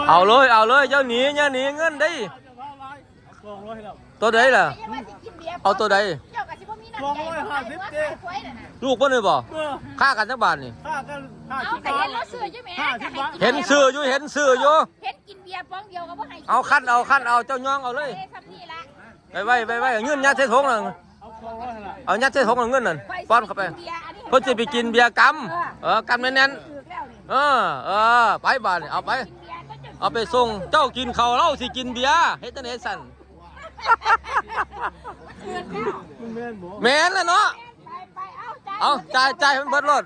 ເອົາເລີຍ ເອົາເລີຍ ຢ່າໜີ ຢ່າໜີເງິນເດ້. ຕົວໃດລະ? ເອົາຕົວໃດ? ສອງຮ້ອຍຫ້າສິບເດ້. ລູກເພິ່ນນີ້ບໍ່? ເອີ ຄ້າກັນຈັກບາດນີ້? ຄ້າກັນຫ້າສິບບາດ. ເຫັນລາວຊື້ຢູ່ແໝ ຫ້າສິບບາດ. ເຫັນຊື້ຢູ່ ເຫັນຊື້ຢູ່. ເຫັນກິນເບຍປອງດຽວກໍບໍ່ໃຫ້. ເອົາຄັນເອົາ ຄັນເອົາ ເຈົ້າຍ່ອງເອົາເລີຍ. ເອີ ສ່ຳນີ້ລະ. ໄວ້ໆໆ ເງິນຍັດໃສ່ຖົງນະ. ເອົາ ສອງຮ້ອຍຫັ້ນລະ. ເອົາ ຍັດໃສ່ຖົງເງິນນັ້ນ ປ້ອນເຂົ້າໄປ. ເພິ່ນຊິໄປກິນເບຍກຳ. ເອີ ກຳແໜ້ນໆ. ເອີ ເອີ ໄປບາດນີ້ ເອົາໄປ. ເອົາໄປສົ່ງ. ເຈົ້າກິນເຂົ້າ ລາວຊິກິນເບຍ. ເຮັດຈັ່ງໃດຊັ້ນ? ມັນແມ່ນບໍ່? ແມ່ນແລ້ວເນາະ. ເອົາ ຈ່າຍ ຈ່າຍໃຫ້ມັນເບິດໂລດ.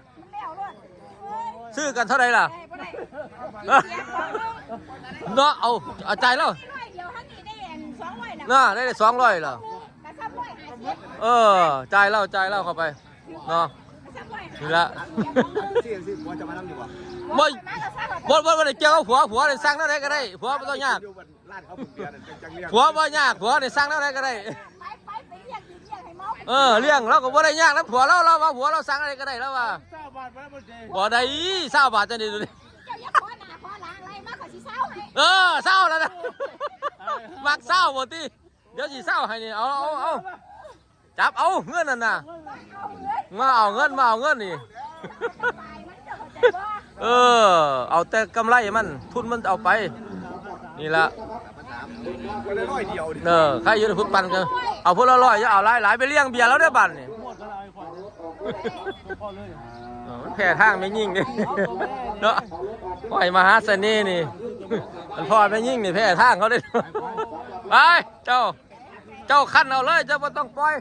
ຊື້ກັນເທົ່າໃດລະ? ເນາະ ເອົາ ເອົາ ຈ່າຍລາວ. ເນາະ ໄດ້ສອງຮ້ອຍລະ. ເອີ ຈ່າຍລາວ ຈ່າຍລາວເຂົ້າໄປເນາະ. ນີ້ລະ. ບໍ່ ບໍ່ ບໍ່ ບໍ່ໄດ້ກ່ຽວກັບຜົວ. ຜົວນີ້ສັ່ງແນວໃດກໍໄດ້. ຜົວບໍ່ຕ້ອງຍາກ. ຮ້ານເຂົາເບຍນັ້ນຈັກໆ ຜົວບໍ່ຍາກ. ຜົວນີ້ສັ່ງແນວໃດກໍໄດ້. ໄປ ໄປ ໄປລ້ຽງ ກິນລ້ຽງໃຫ້ເມົາ. ເອີ ລ້ຽງ ລາວກໍບໍ່ໄດ້ຍາກນຳຜົວລາວ. ລາວວ່າຜົວລາວສັ່ງແນວໃດກໍໄດ້ ລາວວ່າ. ຊາວບາດບໍ່ໄດ້ບໍ່ເດ. ບໍ່ໄດ້ ຊາວບາດຈັ່ງໃດດຽວນີ້. ເຈົ້າຢ່າຂໍໜ້າຂໍຫຼັງໄລ່ມາ ຂ້ອຍຊິເຊົາໃຫ້. ເອີ ເຊົາແລ້ວນະ. ມັກເຊົາບໍ່ຕິ? ດຽວຊິເຊົາໃຫ້ນີ້. ເອົາ ເອົາ ເອົາ ຈັບເອົາເງິນນັ້ນນະ. ມາເອົາເງິນ ມາເອົາເງິນນີ້. ເອີ ເອົາແຕ່ກຳໄລມັນ ທຶນມັນເອົາໄປ. ນີ້ລະ. ເອີ ໃຄຢູ່ໃນພຸດປັ່ນກໍເອົາພຸດລະຮ້ອຍ ຢ່າເອົາຫຼາຍໆ ໄປລ້ຽງເບຍລາວເດີ້ບາດນີ້. ເອີ ມັນແພ້ທາງແມ່ຍິງເດ້ເນາະ. ຫ້ອຍມະຫາສະເໜ່ນີ້ ມັນພໍ່ແມ່ຍິງນີ້ແພ້ທາງເຂົາເດ້. ໄປ ເຈົ້າ ເຈົ້າຄັນເອົາເລີຍ ເຈົ້າບໍ່ຕ້ອງປ່ອຍ.